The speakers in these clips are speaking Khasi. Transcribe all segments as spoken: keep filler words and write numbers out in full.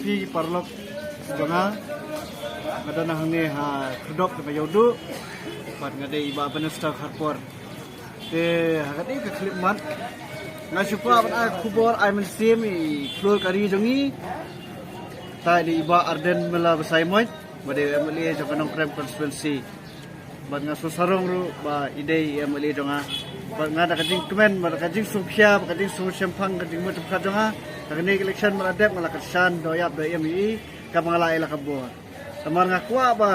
Phi paralok jong nga, nga don hangne ha Khyrdop ka Ïewduh, bad nga dei i Bah Bannister Kharpor. Te ha kane ka khyllipmat nga shu kwah ban ai khubor ai mynsiem ïa i khlur ka ri jong ngi. Te i dei i Bah Ardent Miller Basaiawmoit, ba dei u M L A jong ka Nongkrem constituency. Bad nga sngewsarong ruh ba i dei i M L A jong nga. Bad nga da ka jingkmen, bad ka jingsngewkhia, bad ka jingsngewshemphang, ka jingmut jingpyrkhat jong nga, ha kane ka election ba la dep nga la kyrshan doh ïap doh im ïa i, kaba nga la ai la ka bor. Namar nga kwah ba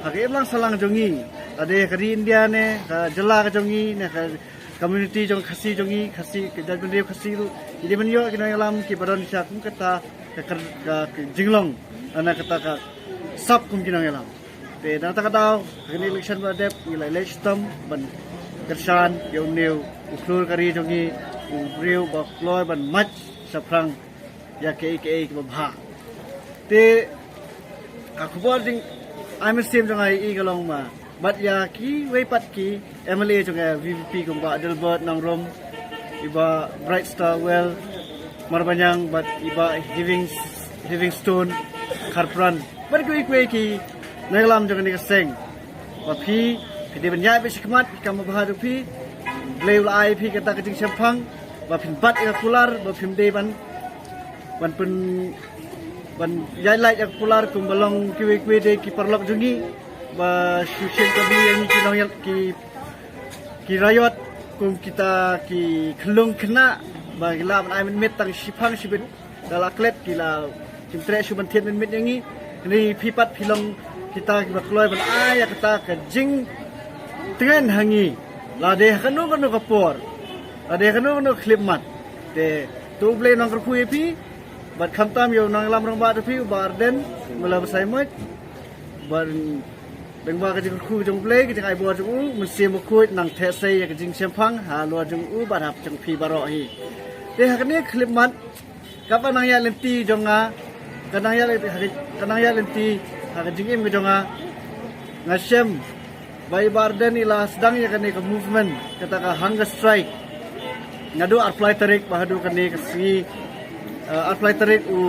ha ka imlang sahlang jong ngi, lada ka ri India ne ka jylla ka jong ngi ne ka community jong Khasi jong ngi, Khasi ka jaitbynriew Khasi ruh, i dei ban ïoh ki nongïalam kiba don sha kum kata ka, ka, ka, ka jinglong, na kata ka sap kum ki nongïalam. Te na kata ka daw, ha kane election ba dep ngi la leit shitom ban kyrshan ïa une u khlur ka ri jong ngi, u briew ba kloi ban mad shaphrang ïa kaei kaei kaba bha. Te ka khubor jingai mynsiem jong nga ïa i ka long ba bad ïa kiwei pat ki M L A jong ka V P P kumba Adelbert Nongrum, i Bah Brightstarwell Marbaniang, bad i Bah Living, Livingstone Kharpran, bad kiwei kiwei ki nongïalam jong kane ka seng. Ba phi, phi dei ban ïaid beit shakhmat ki kam babha jong phi. Blei u la ai phi kata ka jingshemphang ba phin bat ïa ka kular, ba phim dei ban, ban pyn, ban ïaid lait ïa ka kular kumba long kiwei kiwei de ki paralok jong ngi ba shu shim ka bri ïa ngi ki nongïal, ki, ki raiot, kum kita ki khyllung khynnah ba ki lah ban ai mynmiet tang shiphang shibit. Da la klet ki la, kim treh shuh ban thied mynmiet ïa ngi. Hynrei phi pat phi long kita kiba kloi ban ai ïa kata ka jingtngen ha ngi, lada ha kano kano ka por, lada ha kano kano ka khyllipmat. Te to U Blei un nang kyrkhu ïa phi, bad khamtam ïa u nongïalam rangbah jong phi, u Bah Ardent Miller Basaiawmoit. Bad lyngba ka jingkyrkhu jong U Blei, ka jingai bor jong u, Mynsiem Bakhuid un nang theh sei ïa ka jingshemphang halor jong u bad hapdeng phi baroh hi. Te ha kane ka khyllipmat, kaba nang ïaid lynti jong nga, ka nang ïaid, ka nang ïaid lynti ha ka jingim ka jong nga, nga shem ba i Bah Ardent i la sdang ïa kane ka movement, kata ka hunger strike, naduh arphew lai tarik ba haduh kane ka sngi, eh, arphew lai tarik u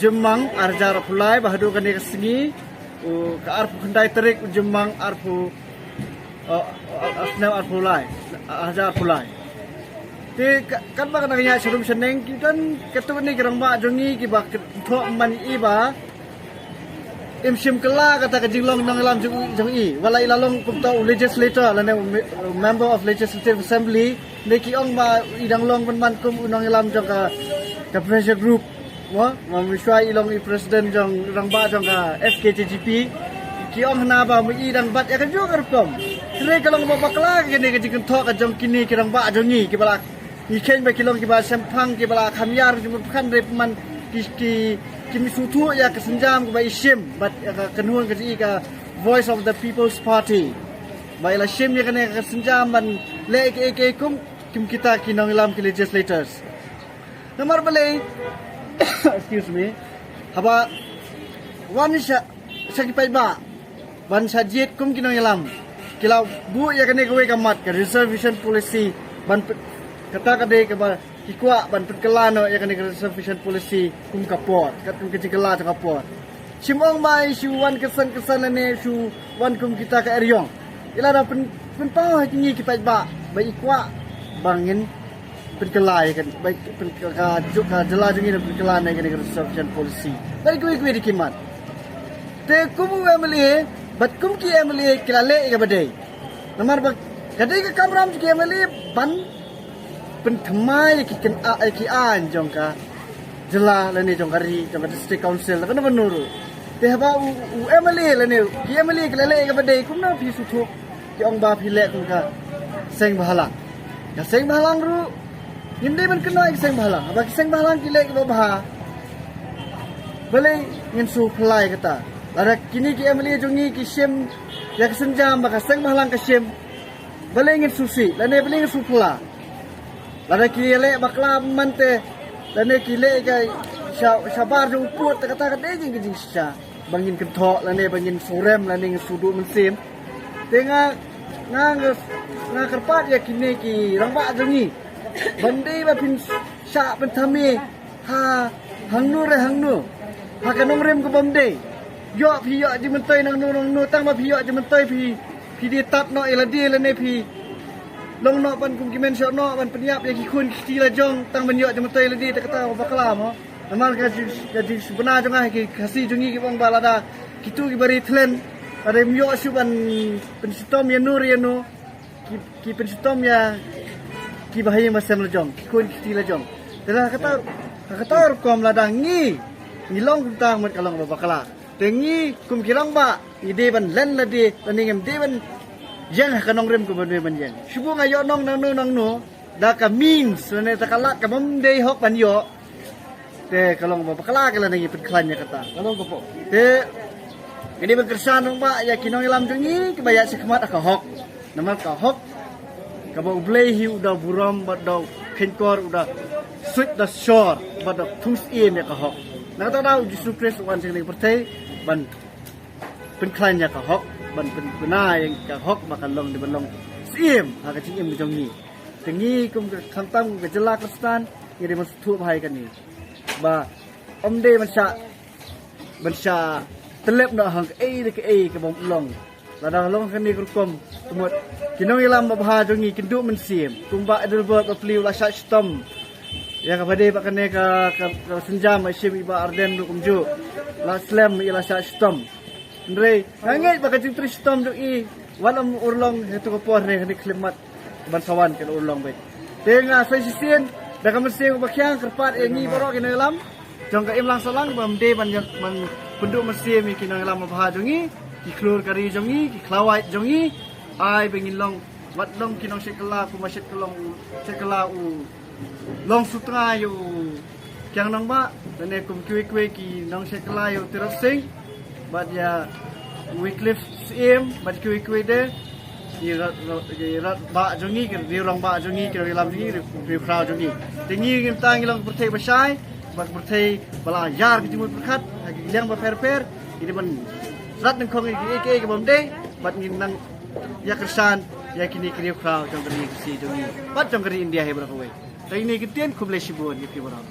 Jymmang, ar hajar arphew lai ba haduh kane ka sngi, u, ka arphew khyndai tarik u Jymmang, arphew, eh, eh, snem arphew lai, ar hajar arphew lai. Te ka, katba ka nang ïaid sharum shaneng, ki don katto katne ki rangbah jong ngi kiba kynthoh man ïa i ba im shim kylla kata ka jinglong nongïalam jong, jong i. Wat la i la long kumta u legislator lane u me-, u member of Legislative Assembly, ne ki ong ba i dang long ban man kum u nongïalam jong ka, ka pressure group. Mo, ma mynshuwa i long i president jong rangbah jong ka F K J G P. Ki ong hana ba ma i dang bat ïa kajuh ka rukom. Hynrei ka long ba bakla kane ka jingkynthoh ka jong kine ki rangbah jong ngi kiba la, ngi kheiñ ba ki long kiba shemphang, kiba la kham ïar jingmut pyrkhat, hynrei pynban ki, ki, kim sngewthuh ïa ka sienjam kaba i shim bad ïa ka kynhun ka jong i ka Voice of the People's Party. Ba i la shim ïa kane ka sienjam ban leh ïa kiei kiei kum, kum kita ki nongïalam ki legislators. Namar balei, excuse me, haba wan sha, sha ki paidbah ban sha jied kum ki nongïalam, ki la buh ïa kane kawei ka mat, ka reservation policy, ban pyn-, kata ka dei kaba ki kwah ban pynkylla noh ïa kane ka reservation policy kum ka por, katkum ka jingkylla jong ka por. Shim ong ba i shu wan kynsan kynsan lane shu wan kum kita ka eriong. I la da pyn, pynpaw ha ngi ki paidbah ba i kwah ba ngin pynkylla ïa ka, ba pyn, ka, ka, ka jylla jong ngi da pynkylla na ïa kane ka reservation policy. Bad kiwei kiwei de ki mat. Te kum u M L A bad kum ki M L A ki la leh ïa kaba dei. Namar ba ka dei ka kamram jong ki M L A ban pynthymmai ïa ki kyn, a, ïa ki aiñ jong ka jylla lane jong ka ri, jong ka district council, lane kano kano ruh. Te haba u, u M L A lane ki M L A ki la leh ïa kaba dei, kumno phi sngewthuh ki ong ba phi leh kum ka seng bhalang. Ka seng bhalang ruh ngin dei ban kynnoh ïa ka seng bhalang. Haba ki seng bhalang ki leh kaba bha, balei ngin shu phylla ïa kata? Lada kine ki M L A jong ngi ki shim ïa ka sienjam ba ka seng bhalang ka shim, balei ngin shu sih lane balei ngin shu phylla? Lada ki leh bakla man te, lane ki leh ka sha, shabar jong u pud, te kata ka dei ka jingshisha ba ngin kynthoh lane ba ngin surem lane ngin shu duh mynsiem. Te nga, nga, nga, nga kyrpad ïa kine ki rangbah jong ngi ban dei ba phin shah pynthame ha hangno re hangno. Ha ka nongrim ka bym dei. Ïoh phi ïoh jingmyntoi nangno nangno, tang ba phi ïoh jingmyntoi phi, phi dei tad noh ïa lade lane phi long noh ban kum ki menshoh noh ban pynïap ïa ki khun ki kti la jong tang ban ïoh jingmyntoi ïa lade, te kata ka bakla mo. Namar ka jing, ka jingsngewbha jong nga ha ki Khasi jong ngi kiba ong ba lada kito kiba ri thlen lada ym ïoh shuh ban pynshitom ïano re ïano, ki, ki pynshitom ïa kiba ha ïing ba sem la jong, ki khun ki kti la jong. Te lada kata, ha kata ka rukom lada ngi, ngi long kumta mut ka long kaba bakla. Te ngi kum ki rangbah ngi dei ban len lade, lane ngim dei ban ïeng ha ka nongrim kaba ym dei ban ïeng. Shu buh nga ïoh nong nangno nangno da ka means lane da ka lad kaba ym dei hok ban ïoh. Te ka long kaba bakla ka lada ngi pynkhlaiñ ïa kata. Ka long ka pop. Te ngi dei ban kyrshan rangbah ïa ki nongïalam jong ngi kiba ïaid shakhmat ha ka hok. Namar ka hok kaba U Blei hi u da burom bad da kheiñkor, u da suit da shor bad da thung syiem ïa ka hok. Na kata da U Jisu Khrist u wan sha kane ka pyrthei ban pynkhlaiñ ïa ka hok, ban pynbna ïa ka hok ba kan long dei ban long syiem ha ka jingim jong ngi. Te ngi kum ka khamtam kum ka jylla Khristan ngi dei ban sngewthuh bha ïa kane ba ym dei ban shah, ban shah tyllep noh ha kaei re kaei kaba ym long. Lada long kane ka rukom, ka mut ki nongïalam babha jong ngi kin duh mynsiem. Kumba Adelbert Bapli u la shah shitom ïa kaba dei ba kane ka, ka, ka sienjam ba shim i Bah Ardent ruh kumjuh. La slem i la shah shitom. Hynrei nga ngeit ba ka jingtrei shitom jong i wat ym urlong ha kato ka por ne kane ka khyllipmat ban sa wan kan urlong beit. Te nga sa shisien da ka mynsiem ba khiang kyrpad ïa ngi baroh ki nongïalam jong ka imlang sahlang ba ym dei ban ïa, ban pynduh mynsiem ïa ki nongïalam babha jong ngi, ki khlur ka ri jong ngi, ki khlawait jong ngi. Ai ba ngin long, wat long ki nongshit kylla kumba shit kylla u, shit kylla u Long Sutnga ïa u Kiang Nangbah, lane kum kiwei kiwei ki nongshit kylla ïa u Tirot Sing bad ïa u Wycliffe Syiem bad kiwei kiwei de. Ki rat, rat, ki rat bah jong ngi, ki riew rangbah jong ngi, ki riew lam jong ngi, riew, riew khraw jong ngi. Te ngi ngim tang ngi long ka pyrthei ba shai bad ka pyrthei ba la ïar ka jingmut pyrkhat ha ki liang ba pher pher. Ngi dei ban rat nyngkong ïa kiei kiei kiba ym dei bad ngin nang ïa kyrshan ïa kine ki riew khraw jong ka ri Khasi jong ngi bad jong ka ri India hi baroh kawei. Te ine ki ktien, khublei shibun ïa phi baroh.